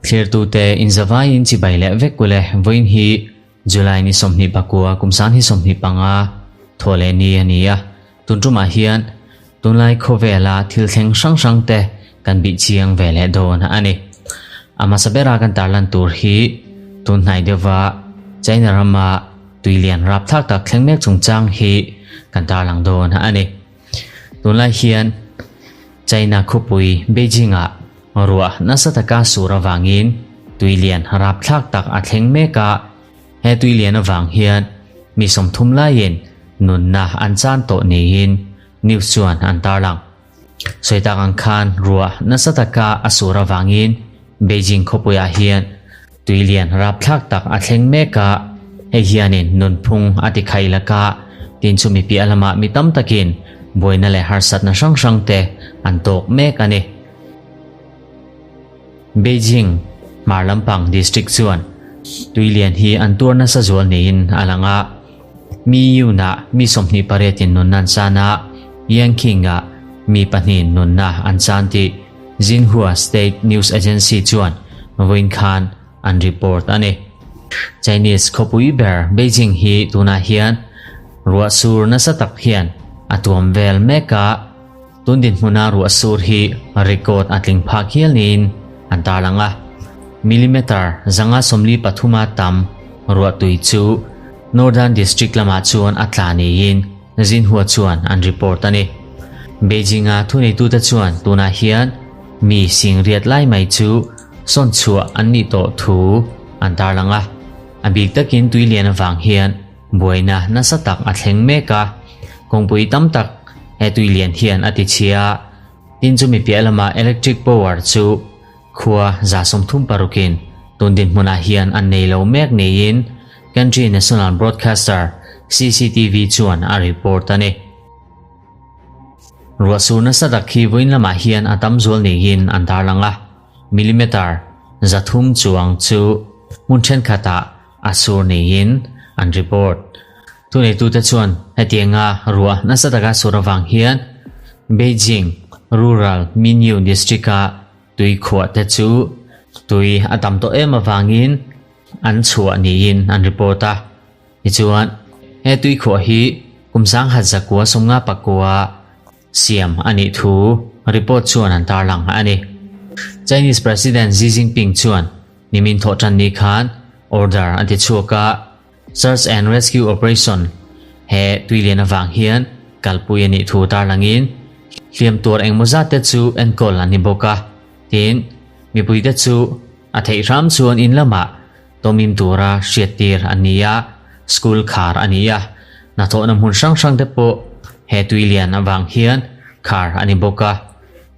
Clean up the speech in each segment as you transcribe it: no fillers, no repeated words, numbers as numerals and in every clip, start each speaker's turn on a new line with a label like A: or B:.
A: Thlirtute inzavaiin chibai leh vek ule vawiin hi July ni 21 kum sang hi 25 thaw leh ni a ni a. Tun tumah hian tunlai khawvela thil thleng hrang hrang te kan bih chiang ve leh dawn a ni. A hmasa bera kan tarlan tur hi tun hnai deuhva China rama tui lian rapthlak tak thleng mek chungchang hi kan tarlang dawn a ni. Tunlai hian China khawpui Beijing-ah ruah nasa taka sur avangin tui lian rapthlak tak a thleng mek a, he tui lian avang hian mi 30 laiin nunna an chan tawh niin news chuan an tarlang. Sawi tak ang khan ruah nasa taka a sur avangin Beijing khawpuiah hian tui lian rapthlak tak a thleng mek a, hei hianin nunphung a ti khaih laka tin chu mi piah lamah mi tam takin buaina leh harsatna hrang hrang te an tawk mek a ni. Beijing hmar lampang district chuan tui lian hi an tuar nasa zual niin a lang a, mi Yun-ah mi 28 in nunna an chan a, Yanqing-ah mi pahnihin nunna an chan tih Xinhua State News Agency chuan vawiin khan an report a ni. Chinese khawpui ber Beijing hi tunah hian ruah sur nasa tak hian a tuam vel mek a, tun dinhmuna ruah sur hi record a tling phak hial niin an tarlang a. Millimeter 143 a tam ruah tui chu Northern District lamah chuan a tla niin Xinhua chuan an report a ni. Beijing-a thuneitute chuan tunah hian mi singriat lai mai chu sawn chhuah an nih tawh thu an tarlang a. A bik takin tui lian avang hian buaina nasa tak a thleng mek a, kawngpui tam tak he tui lian hian a ti chhia a, tin chumi piah lamah electric power chu khua 36 in tun dinhmunah hian an nei lo mek niin Country National Broadcaster CCTV chuan a report a ni. Ruahsur nasa tak hi vawiin lamah hian a tam zual niin an tarlang a, millimeter 300 chuang chu hmun thenkhatah a sur niin an report. Thuneitute chuan hetianga ruah nasa taka sur avang hian Beijing Rural Minyu District-a tui khuah te chu tui a tam tawh em avangin an chhuah niin an report a. Tichuan, he tui khuah hi kum 1959 siam a nih thu report chuan an tarlang a ni. Chinese President Xi Jinping chuan nimin thawh tan ni khan order a ti chhuak a, Search and Rescue Operation he tui lian avang hian kalpui a nih thu tarlangin hliam tuar engmaw zat te chu enkawl an ni bawk a, tin, mipuite chu a theih hram chuan in lamah tawmim tura hriattir an ni a, school khar a ni a, hnathawhna hmun hrang hrang te pawh he tui lian avang hian khar a ni bawk a,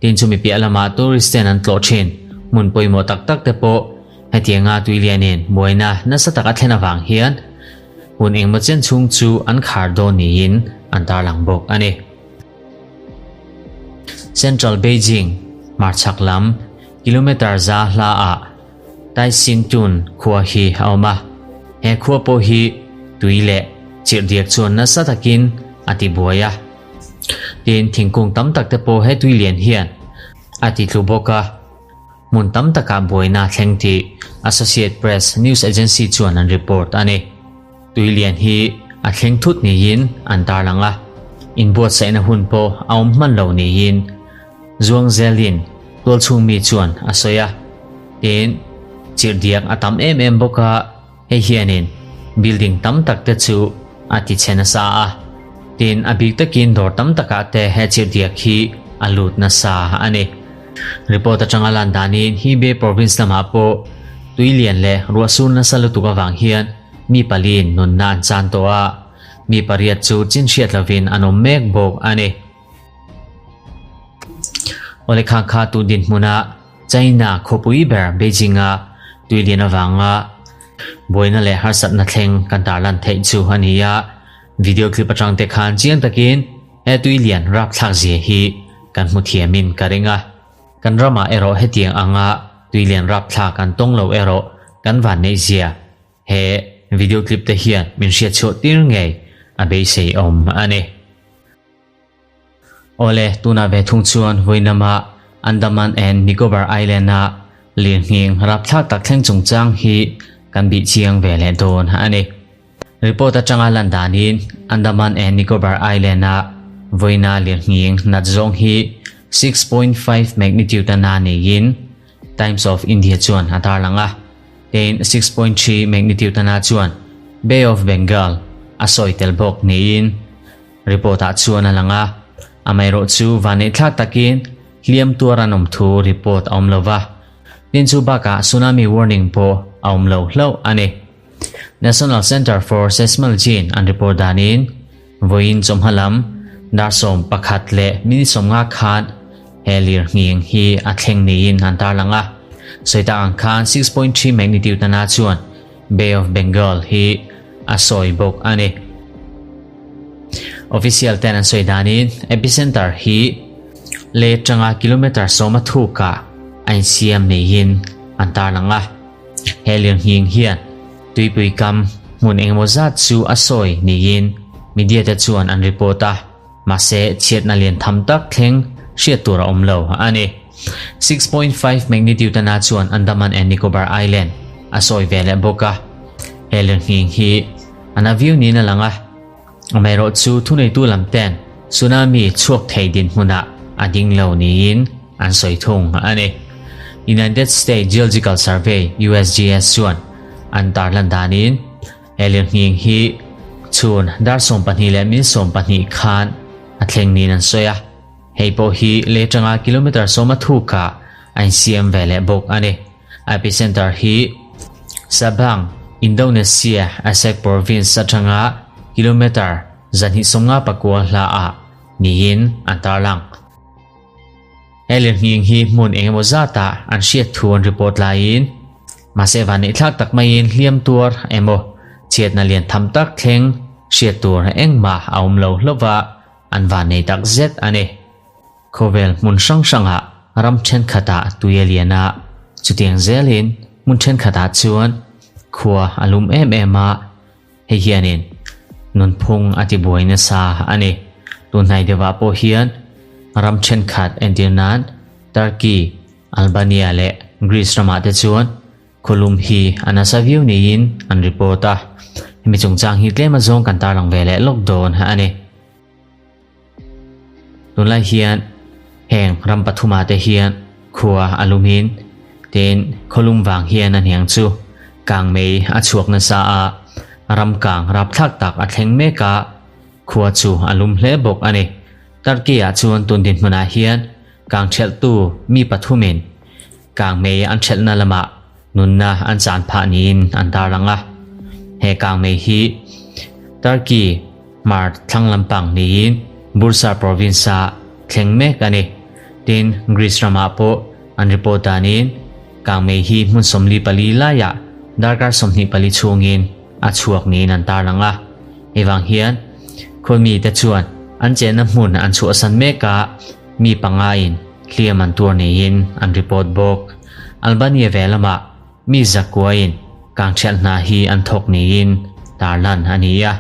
A: tin chumi piah lamah tourist ten an tlawh thin hmun pawimawh tak tak te pawh hetianga tui lianin buaina nasa taka thlen avang hian hun engmaw chen chhung chu an khar dawn niin an tarlang bawk a ni. Central Beijing hmarchhak lam kilometer za hla ah Taisintun khua hi a awm a, he khua pawh hi tui leh chirhdiak chuan nasa takin a ti buai a. Tin, thingkung tam tak te pawh he tui lian hian a ti tlu bawk a, hmun tam takah buaina a thleng tih Associate Press news agency chuan an report a ni. Tui lian hi a thleng thut niin an tarlang a, inbuatsaihna hun pawh a awm hman lo niin Zuang zelin tualchhung mi chuan a sawi a, tin, chirhdiak a tam em em bawk a, hei hianin building tam tak te chu a ti chhe nasa a, tin, a bik takin dawr tam takah te he chirhdiak hi a lut nasa a ni. Report atanga lan danin Hebei province lamah pawh tui lian leh ruahsur nasa lutuk avang hian mi paliin nunna an chan tawh a, mi pariat chu chin hriat lovin an awm mek bawk a ni. Awle kha kha tu dinhmuna China khawpui ber Beijing-a tuilian avanga buaina leh harsatna thleng kan tarlan theih chu a ni a. Video clip atang te khan chiang takin he tuilian rapthlak zia hi kan hmu thiamin ka ring a. Kan ramah erawh hetiang anga tuilian rapthlak an tawng lo erawh kan van neih zia He video clip te hian min hriat chhuah tir ngei a beisei awm a ni. Awle, tunah ve thung chuan vawiin lama Andaman and Nicobar Island-a lirnghing rapthlak tak thleng chungchang hi kan bih chiang ve leh dawn a ni. Report atanga lan danin Andaman and Nicobar Island-a vawiina lirnghing nat zawng hi 6.5 magnitude a na neiin Times of India chuan a tarlang a, tin 6.3 magnitude a na chuan Bay of Bengal a sawi tel bawk niin report ah chuan a lang a, amaherawhchu vanneihthlak takin hliam tuar an awm thu report a awm lo va, tin chu bakah tsunami warning pawh a awm lo hlauh a ni. National Centre for Seismology in an report danin vawiin chawmhma lam dar 11 leh minute 50 khan he lirnghing hi a thleng niin an tarlang a. Sawi tak ang khan 6.3 magnitude a na chuan Bay of Bengal hi a sawi bawk a ni. Official ten an sawi danin epicenter hi lei atanga kilometre sawma thukah a insiam niin an tarlang a. He lirnghing hian tuipui kam hmun engemaw zat chu a sawi niin media te chuan an report a, mahse chhiatna lian tham tak thleng hriat tur a awm lo a ni. 6.5 magnitude na chuan Andaman and Nicobar Island a sawi ve leh bawk a, he lirnghing hi a na viau niin a lang a, amaherawhchu thuneitu lam ten tsunami chhuak thei dinhmunah a ding lo niin an sawi thung a ni. United States Geological Survey, USGS, chuan an tarlan danin he lirnghing hi chhun dar 12 leh min 12 khan a thleng niin an sawi a. Hei pawh hi lei atanga kilometre sawma thukah a insiam ve leh bawk a ni. Epicenter hi Sabang, Indonesia, Aceh Province atanga kilometre 254 hlaah niin an tarlang. He lirnghing hi hmun engemaw zatah an hriat thu an report laiin mahse vanneihthlak tak maiin hliam tuar emaw chhiatna lian tham tak thleng hriat tur engmah a awm lo hlauh a, an vannei tak zet a ni. Khawvel hmun hrang hrangah ram thenkhatah tui a lian a, chutiang zelin hmun thenkhatah chuan khua a lum em em a, Hei hianin nunphung a tibuai nasa a ni. Tunhnai deuhah pawh hian ram thenkhat entir nan Turkey, Albania leh Greece ramah te chuan khawlum hi a nasa viau niin an report a. Hemi chungchang hi tlem azawng kan tarlang ve leh lawk dawn a ni. Tunlai hian heng ram pathumah te hian khua a lumin tin khawlum vang hian a hniang chu kang mei a chhuak nasa a, ram kang rapthlak tak a thleng mek a, khua chu a lum hle bawk a ni. Turkey ah chuan tun dinhmunah hian kang ṭhelhtu mi pathumin kang mei an ṭhelhna lamah nunna an chan phah niin an tarlang a. He kang mei hi Turkey hmar thlang lampang niin Bursa province-a thleng mek a ni. Tin, Greece ramah pawh an report danin kang mei hi hmun 44 laiah darkar 24 chhungin a chhuak niin an tarlang a. Hei vang hian khuami te chuan an chenna hmun an chhuahsan mek a, mi pangain hliam an tuar niin an report bawk. Albania ve lamah mi zakuain kangthialh hna hi an thawk niin tarlan a ni a.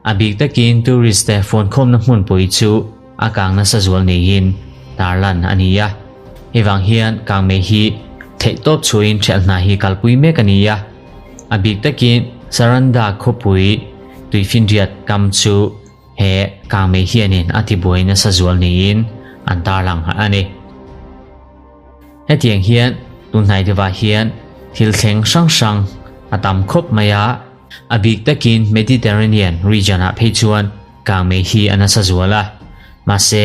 A: A bik takin tourist te phone khawmna hmunpui chu a kang nasa zual niin tarlan a ni a. Hei vang hian kangmei hi theihtawp chhuahin thialh hna hi kalpui mek a ni a. A bik takin Saranda khawpui tuifinriat kam chu he kangmei hianin a tibuai nasa zual niin an tarlang a ni. Hetiang hian tunhnai deuhah hian thil thleng hrang hrang a tam khawp mai a, a bik takin Mediterranean region-ah phei chuan kangmei hi a nasa zual a. Mahse,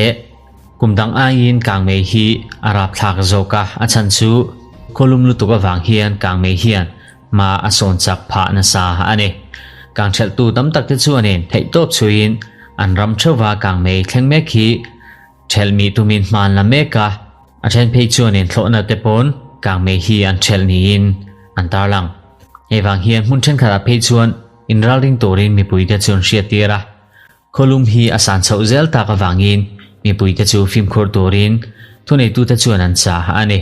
A: kum dang aiin kangmei hi a rapthlak zawk a, a chhan chu khawlum lutuk avang hian kangmei hian hma a sawn chak phah nasa a ni. Kangthelhtu tam tak te chuanin theihtawp chhuiin an ram theuhva kangmei thleng mek hi Ṭhelh mih tumin hman la mek a, a ṭhen phei chuanin thlawhna te pawn kangmei hi an ṭhelh niin an tarlang. Hei vang hian hmun ṭhenkhatah phei chuan inralring turin mipuite chu an hriattir a, khawlum hi a san chhoh zel tak avangin mipuite chu fimkhur turin thuneitute chuan an chah a ni.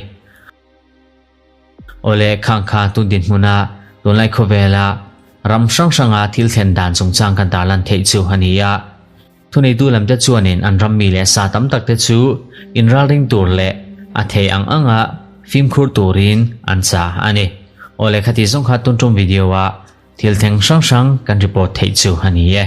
A: Awle khang kha tun dinhmuna tunlai khawvela ram hrang hranga thil thlen dan chungchang kan tarlan theih chu a ni a. Thuneitu lamte chuanin an ram mi leh sa tam takte chu inralring tur leh a thei ang anga fimkhur turin an chah a ni. Awle khati zawng kha tun tum video ah thil thleng hrang hrang kan report theih chu a ni e.